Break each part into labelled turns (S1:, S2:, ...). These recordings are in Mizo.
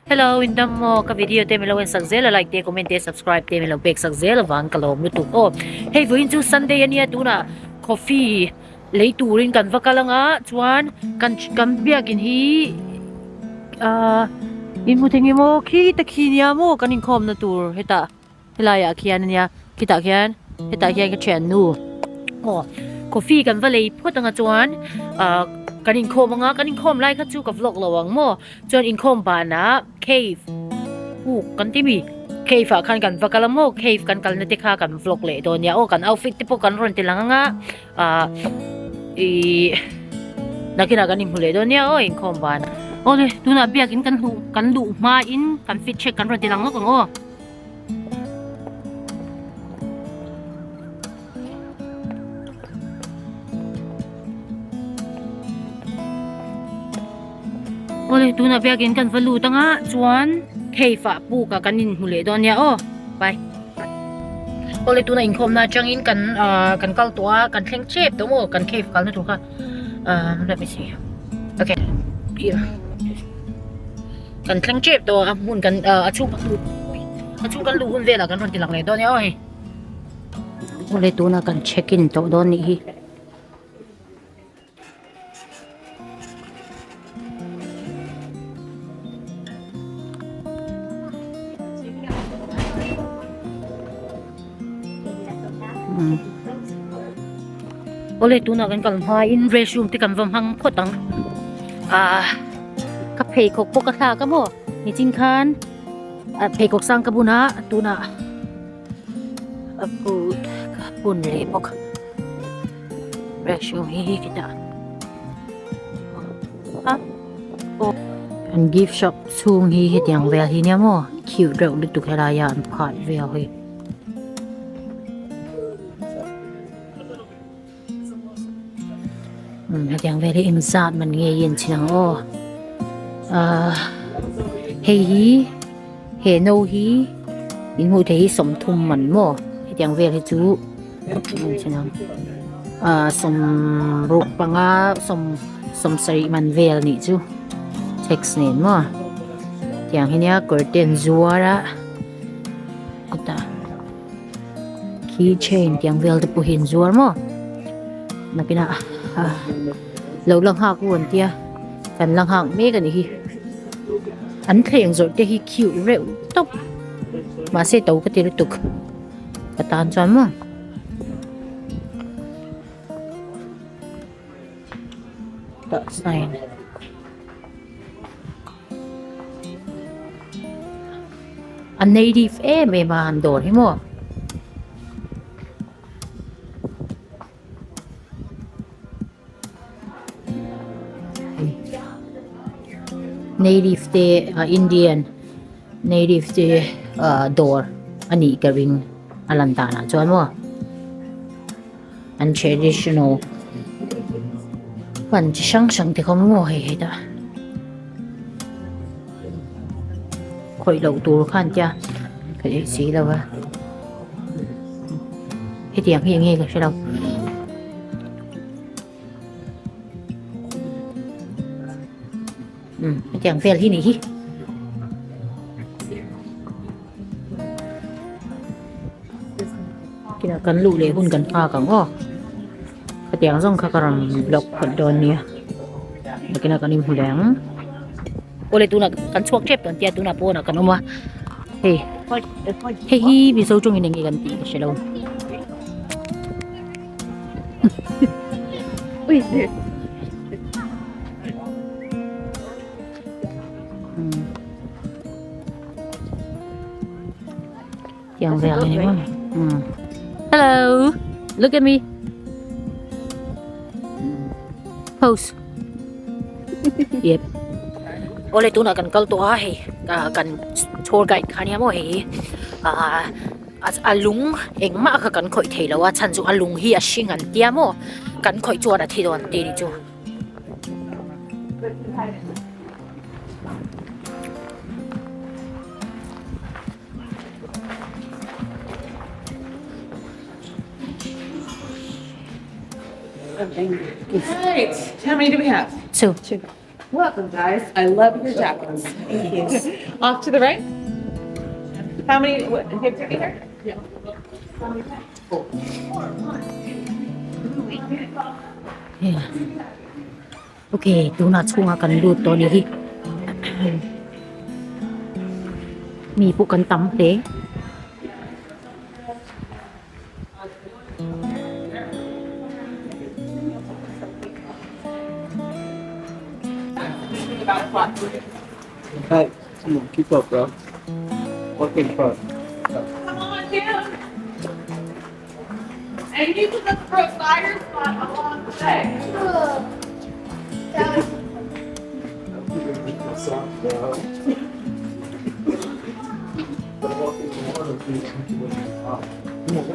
S1: Hello in dam maw ka video te milo en sak zel a like te comment te subscribe te milo pek sak zel avang ka lawm lutuk aw hei vawiin chu Sunday ania tunah coffee lei turin kan va kal anga chuan kan kan biakin hi ahh in hmu thei nge maw khi ta khi nia maw kan inkhawm na tur hetah helai ah khian ania khitah khian hetah hian ka thiannu aw coffee kan va lei phawt anga chuan ah kan inkhawm anga kan inkhawm lai kha chu ka vlog lo ang maw chuan inkhawm banah cave puk kan ti mi cave ah khan kan va kal a maw cave kan kalna te kha kan vlog leh dawn nia aw kan outfit te pawh kan rawn ti lang anga ah ihh nakinah kan inhmu leh dawn nia aw inkhawm banah awle tunah biakin kan hmuh kan luh hmain kan fit check kan rawn ti lang lawk ang aw. Awle tunah biakin kan va lut anga chuan cave ah puk ah kan inhmu leh dawn nia aw bye. Awle tunah inkhawmna atangin kan ah kan kal tawh a kan thleng tep tawh maw kan cave kalna tur kha ah let me see okay here. Kan thleng tep tawh a hmun kan ah a chhung kan luh a chhung kan luh hun velah kan rawn ti lang leh dawn nia aw hei. Awle tunah kan check in tawh dawn nih hi. Awle tunah kan kal hmain restroom te kan va hmang phawt ang ah. Ka pheikhawk pawh ka thlak a maw nichin khan ah pheikhawk sang ka bun a tunah a boot ka bun leh bawk restroom hi khitah a aw an gift shop chhung hi hetiang vel hi nia maw cute reuh lutuk helai a an phat vel hi. Hetiang vel hi engzat man nge i en chin ang aw ahh hei hi he no hi in hmuh theih hi sawmthum man maw hetiang vel hi chu en chin ang ahh sawmruk panga sawm sawm sarih man vel anih chu tax nen maw tiang hi nia kawr te an zuar a khutah. Key chain tiang vel te pawh hi an zuar maw nakinah ah lo la nghak u an tia kan la nghak mek a nih hi an thleng zawrh te hi cute reuh tawp mahse to ka ti lutuk ka tan chuan maw. Tah sign. A native em em a han dawr hi maw. Native te ah Indian native te ah dawr a nih ka ring a lan danah chuan maw an traditional hman chi hrang hrang te kha maw hei hetah. Khawih loh tur kha an tia ka ei si lo a hetiang hi eng nge ka hre lo um hetiang vel hi nih hi kinah kan luh leh hun kan nghak ang aw hetiang zawng kha ka rawn vlog phawt dawn nia nakinah kan inhmu leh ang. Awle tunah kan chhuak tep tawh an tia tunah pawnah kan awm a hei hei hi mizo tawngin eng nge kan tih ka hre lo tiang vel a ni maw hello look at me pose yep awle tunah kan kal tawh a hei ah kan tour guide kha ania maw hei hi ah a lung engmah kha kan khawih thei lo a chhan chu a lung hi a hring an tia maw kan khawih chuan a thi dawn tih ni chu.
S2: Right. How many do we have?
S1: Two.
S2: Two. Welcome, guys. I love your jackets. Thank you. Off to the right. How many? What, do you have to be here? Yeah.
S1: Okay, tunah chhungah kan lut tawh ni hi. Mi pawh kan tam hle.
S3: Hey, come on, keep up, bro. Work in front.
S2: Come on down. And you can look for a fire spot along the way.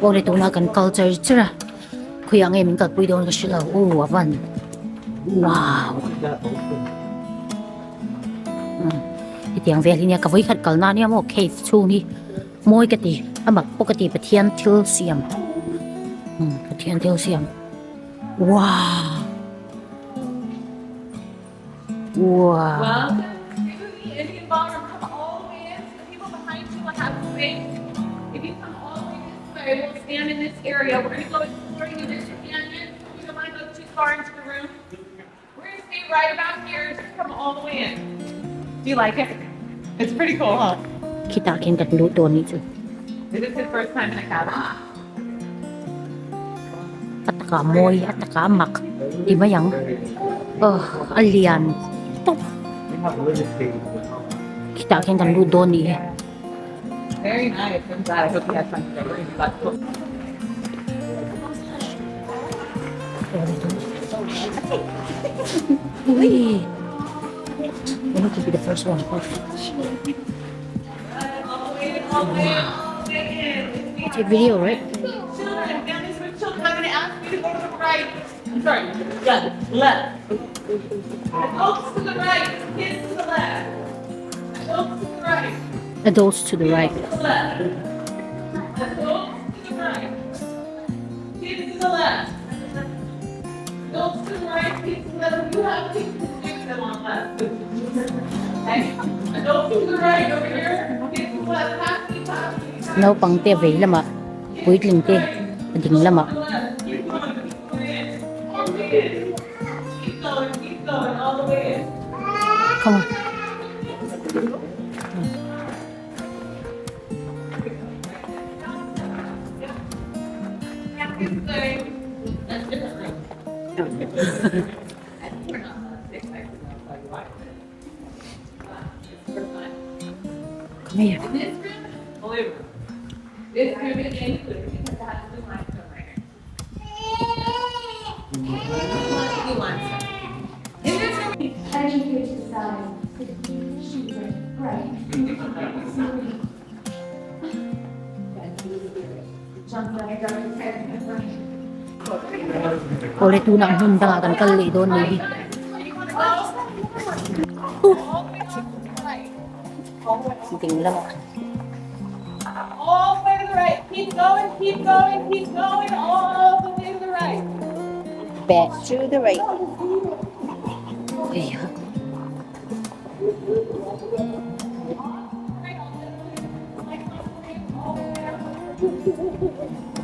S1: Awle tuna kan kal char char a khawiah nge min kalpui dawn ka hre lo aw a van wow hetiang vel hi nia ka vawikhat kalna ania maw cave chhung hi mawi ka ti a mak pawh ka ti Pathian thil siam Pathian thil siam wow. Wow.
S2: Welcome to the Indian Ballroom. Come all the way in so the people behind you will have space. If you come all the way this way, we'll stand in this area. We're going to go exploring the Vista Canyon. You don't want to go too far into the room. We're going to stay right about here. Just come all the way in. Do you like it? It's pretty cool, huh?
S1: Khitah khian kan luh dawn nih chu.
S2: Is this his first time in a cabin?
S1: A takah mawi, a takah mak ti mai ang. Aw a lian tawp. Khitah khian kan lut dawn nih hi.
S2: Very nice. I'm glad. I hope you had fun today. We're gonna do lots of cool.
S1: Ui. We need to be the first one.
S2: All the way in, all the way in, all the way in.
S1: Take video, right?
S2: Children, families with children, I'm gonna ask you to go to the right. I'm sorry, left, left. Adults to the right, kids to the left. Adults to the right,
S1: Adults to the right.
S2: to the left. Adults to the right. Kids to the left. Adults to the right, kids to the left. You have kids to stick them on left. Okay? Adults to the right over here, kids to the left. Pass me, pass me, pass me.
S1: Naupang te vei lamah puitling te a ding lamah.
S2: Keep going, keep going in. All the way in. Keep going, keep going, all the way in.
S1: Come on.
S2: That's different room. We're not allowed to say I will tell you why. It's for fun.
S1: Come here.
S2: In this room, blue room. This room is included because it has blue limestone right here. Blue limestone. In this room,
S4: Edging here to the side. She's right. Jump right, right, right.
S1: Awle tunah hmun dangah kan kal leh dawn nih hi.
S2: you wanna go? All the way to the right.
S1: Ding lamah.
S2: All the way to the right. Keep going, keep going, keep going, all the way to the right.
S1: Back.
S5: To the right.
S1: Ui ha.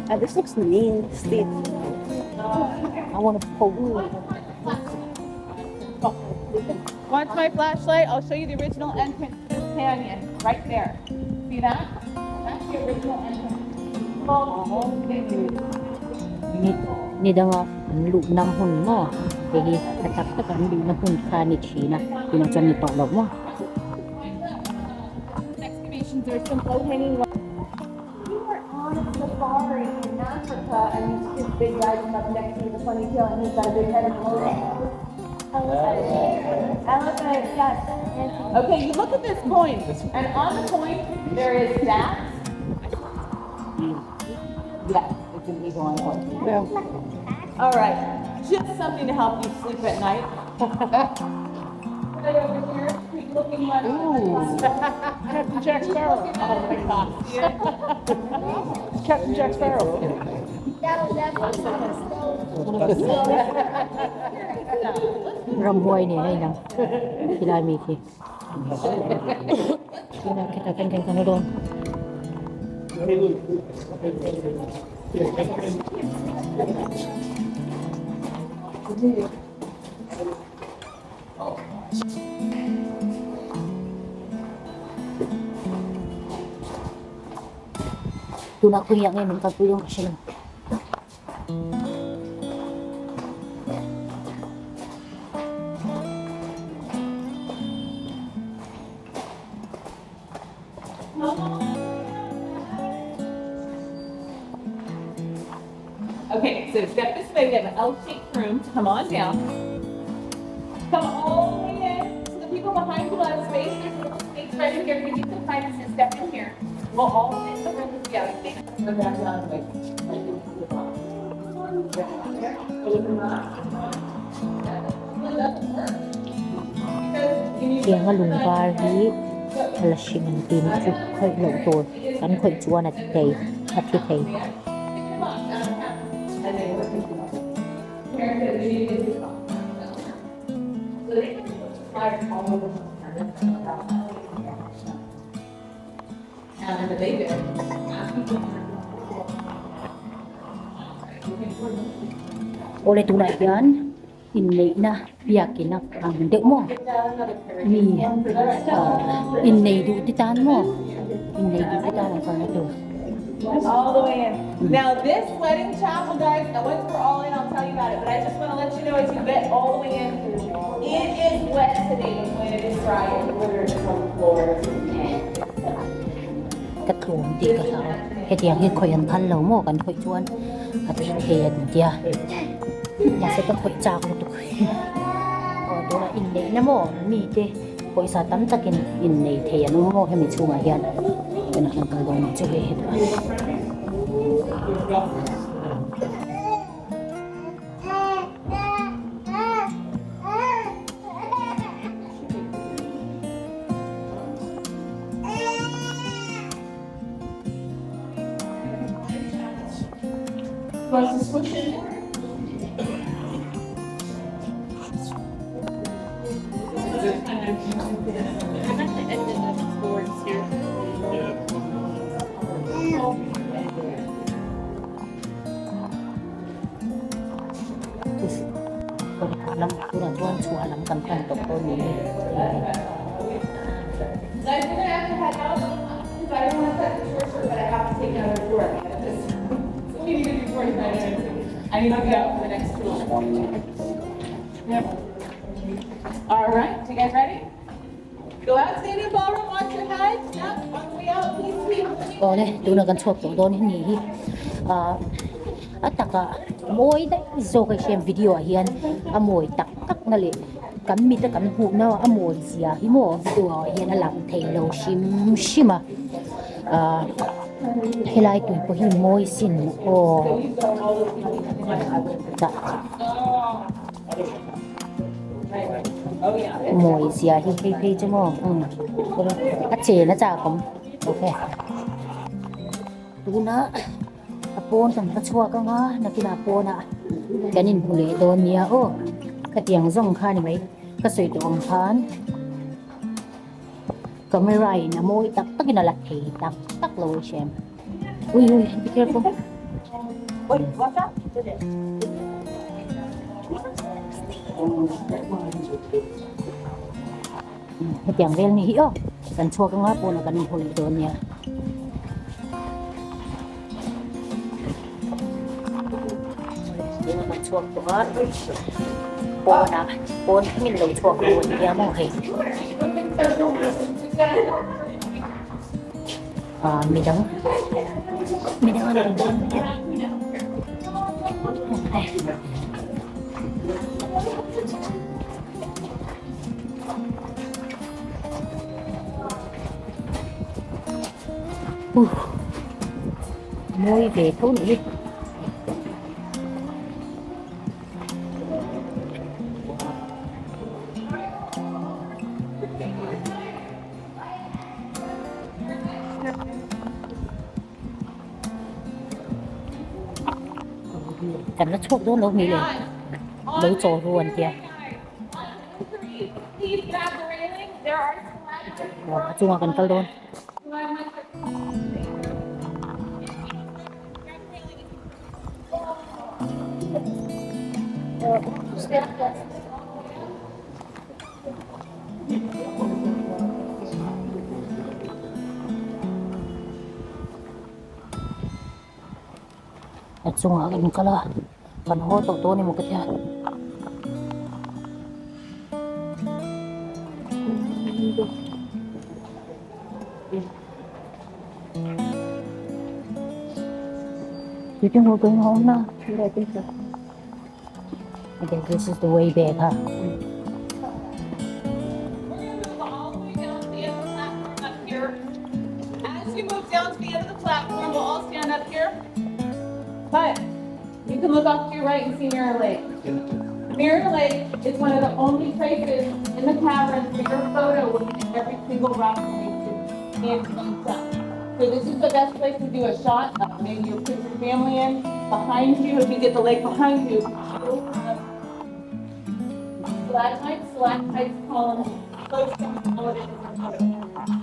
S5: Ah, this looks mean, steep.
S1: I want to poke.
S2: Watch my flashlight. I'll show you the original entrance to this canyon right there. See that? That's the original entrance.
S1: Ni ni danga an luh na hmun maw hei hi a tak tak an luh na hmun kha a ni thin a tunah chuan ni tawh lo maw.
S2: Excavations, there's some low hanging.
S4: We were on a safari in Africa and this big guy came up next to me with a funny tail and he's got a big head and a Elephant. Elephant, yes.
S2: Okay, you look at this coin, and on the coin there is that. Yes, it's an eagle on a coin. All right, just something to help you sleep at night. Right over here, keep looking left.
S6: Captain Jack Sparrow.
S2: Oh my gosh. See it?
S6: It's Captain Jack Sparrow.
S4: That'll definitely
S2: Let's
S1: Ramhuai nen a inang khilai mi khi. Tunah khitah khan kan kal dawn. Tunah khawiah nge min kalpui dawn ka hre lo.
S2: Okay, so step this way. We have an L-shaped room. Come on down. Come all the way in. So the people behind you will have space. There's a little space right in here. Give you some time to step in here. We'll all fit in the room together. Go back down and
S1: Tianga lung var hi la hring an tih chu khawih loh tur kan khawih chuan a ti thei a thi thei. Awle tunah hian inneihna biakin a ang deuh maw mi ah innei duh te tan maw innei duh te tan an kalna tur.
S2: All the way in. Now this wedding chapel guys, and once we're all in I'll tell you about it, but I just want to let you know as you get all the way in, it is wet today when it is dry and glitters from the floor.
S1: Ka tlawm tih ka hlau hetiang hi khawih an phal lo maw kan khawih chuan a thi thei an tia mahse ka khawih chak lutuk aw tunah inneihna maw mite pawisa tam takin innei thei an awm maw hemi chhungah hian tunah kan kal dawn ang chu hei hetah. Lam tunah chuan chhuah lam kan pan tawh dawn ni Awle tunah kan chhuak tawh dawn hi ni hi ah a takah mawi daih zawk a hriat video ah hian a mawi tak tak na leh kan mit a kan hmuh na a mawi zia hi maw video ah hian a lang thei lo hrim hrim a ah helai tui pawh hi mawi sin aw tah. Mawi zia hi phei phei chu maw umm a chen a chak awm okay tuna a pawn kan va chhuak anga nakinah pawnah kan inhmu leh dawn nia aw khatiang zawng kha ni mai ka sawi tawh ang khan camera in a mawi tak takin a la thei tak tak lo a hriat. Ui ui be careful. Hetiang vel ni hi aw kan chhuak anga pawnah kan inhaw leh dawn nia. Kan chhuak tawh a pawnah pawn thlengin lo chhuak lo an nia maw hei. Ah midang midang an awm dawn nia. Mawi ve tho ni hi. Kan la chhuak dawn lo mi le lo chaw ru an tia. A chungah kan kal dawn. A chungah kan kal a kan haw tawh dawn emaw ka tia. You think we're going home now?
S5: Yeah, I think so.
S1: I guess this is the way back, huh?
S2: We're gonna move all the way down to the end of the platform up here. As you move down to the end of the platform, we'll all stand up here. But you can look off to your right and see Mirror Lake. Mirror Lake is one of the only places in the caverns where your photo will hit every single rock in one shot. So this is the best place to do a shot. Maybe you put your family in behind you. If you get the lake behind you, you'll have stalagmites, stalactites, columns, close to all of it is a photo.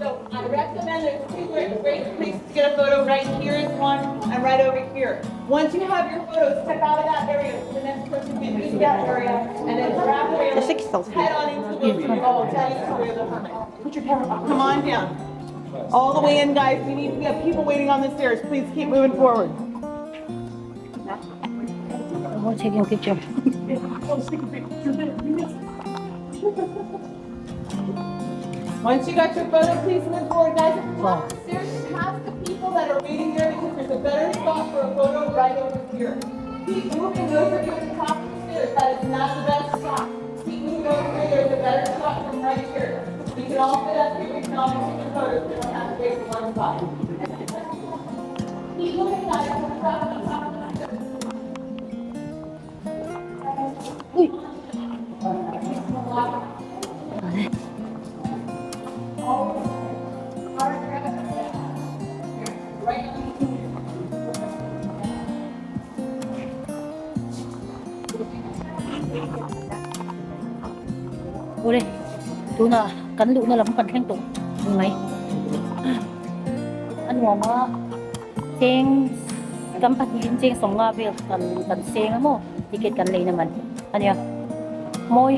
S2: So I recommend there's two great, great places to get a photo. Right here is one, and right over here. Once you have your photo, step out of that area so the next person can use that area, and then grab the rail,
S5: Just like selfie.
S2: head on into the woods. Oh, tell you the story of the hermit. Put your camera Come on down. All the way in, guys. We need we have people waiting on the stairs. Please keep moving forward.
S1: I'm taking a picture.
S2: Once you got your photo, please move forward, guys. At the
S1: Wow.
S2: top of the stairs, pass the people that are waiting there because there's a better spot for a photo right over here. Keep moving, those of you at the top of the stairs, that is not the best spot. Keep moving over here, there's a better spot from right here. We can all fit up here, we can all be taking photos, we don't have to wait for one spot. Keep moving, guys, we're at the top of the stairs.
S1: Ui.
S2: Right
S1: Ule, tuna kan luh na lam kan thleng tawh ni mai. A nuam a, cheng kan pahnihin cheng sawmnga vel kan kan seng a maw ticket kan lei na man ania mawi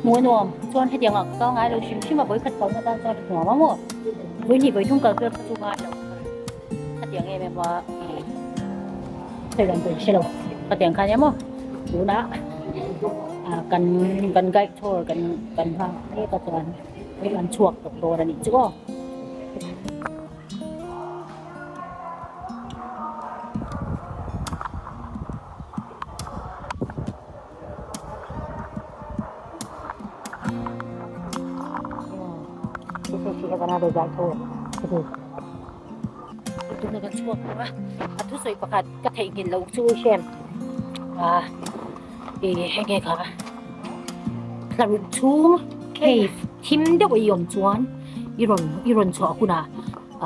S1: hmuh a nuam chuan hetiang ah ka kal ngai lo hrim hrim a vawikhat kalna tan chuan a nuam a maw vawihnih vawithum kal vel kha chu ngai lo hetiang em em a ih sawi dan tur hre lo hetiang kha ania maw tunah ah kan kan guide tour kan kan nghak mek a chuan an chhuak tawh dawn a nih chu aw. Tuna kan chhuak tawh a, a thusawi pakhat ka theihnghilh loh chu hian ah ih heng nge kha thlaruk chhung cave thim deuh a i awm chuan i rawn i rawn chhuah hunah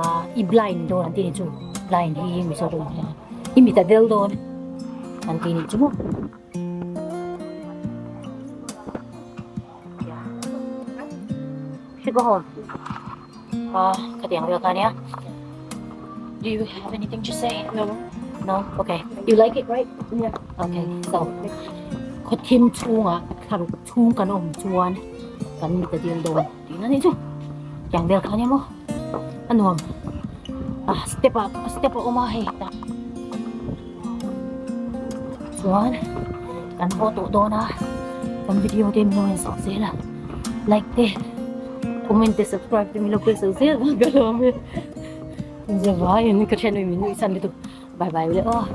S1: ah i blind dawn an ti ni chu blind hi Mizoram ah hian i mit a del dawn an ti ni chu maw. Should go home. Ah, khatiang vel kha nia. Do you have anything to say?
S5: No.
S1: No? Okay. You like it, right?
S5: Yeah.
S1: Okay. So, khawthim chhungah thlaruk chhung kan awm chuan kan mit a dil dawn tihna ni chu. Tiang vel kha nia maw? A nuam. Ah, step ah step a awm a hei tah. Chuan kan haw tawh dawn a kan video te min lo en sak zel a like te comment te subscribe te min lo pek sak zel vang ka lawm e zavaiin ka thian min nuih san lutuk bye bye ule aw.